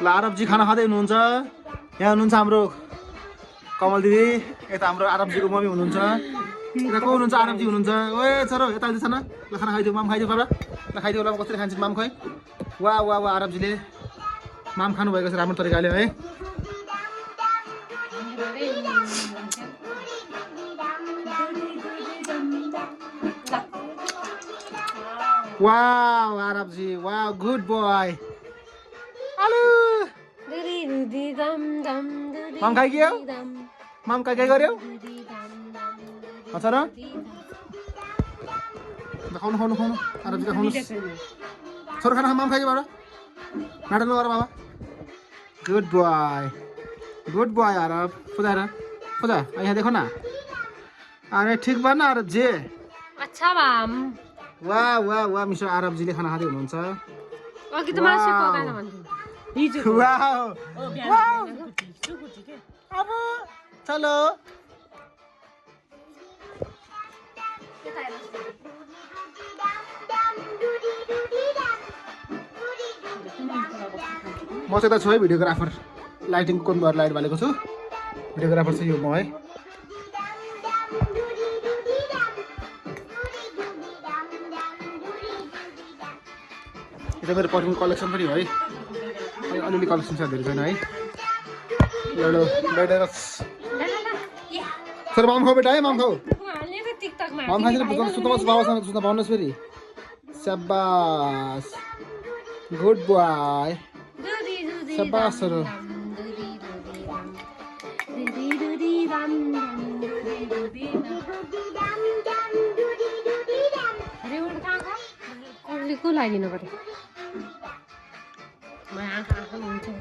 ल आरबजी खाना खाँदै हुनुहुन्छ यहाँ हुनुहुन्छ हाम्रो कमल दिदी यता हाम्रो आरबजीको मम्मी हुनुहुन्छ यता को हुनुहुन्छ आरबजी हुनुहुन्छ ओए छोरो यता आइदिन्छ न ल खाना खाइदियो माम खाइदियो बाबा ल खाइदियो होला कसरी खान्छ माम खुवाइ वाह वाह वाह आरबजीले माम खानुभएको छ राम्रो तरिकाले है वाह आरबजी वाह गुड बोय हेलो माम खाइदियो माम के गर्यो अच्छा र खाउनु खाउनु खाउनु आरबजी खाउनु छोरो खाना माम खाइदियो बाबा नाटक नगर बाबा गुड बॉय आरब खुदा यहाँ देखो ना अरे ठीक बा ना आरब जी अच्छा माम वाह वाह वाह मिस्टर आरब जीले खाना खाँदै हुनुहुन्छ अघि त मासु पकाएन भन्थ्यो वाह वाह अब चलो म चाहिँ त छु है भिडियोग्राफर लाइटिङको कोन भएर लाइट बालेको छु भिडियोग्राफर चाहिँ यो म है यो मेरो पर्फिउम कलेक्सन पनि हो है अलिअलि कलेक्सन छ धेरै छैन है एउटा बेडरस सर माम खाऊ बेटा है माम खाऊ माम खाइदिनु सुत्नुहोस् बाबासँग सुत्न पाउनुहोस् फेरि स्याबास गुड बोय स्याबास सर को लगाइदिनु पर्यो आँखा हुन्छ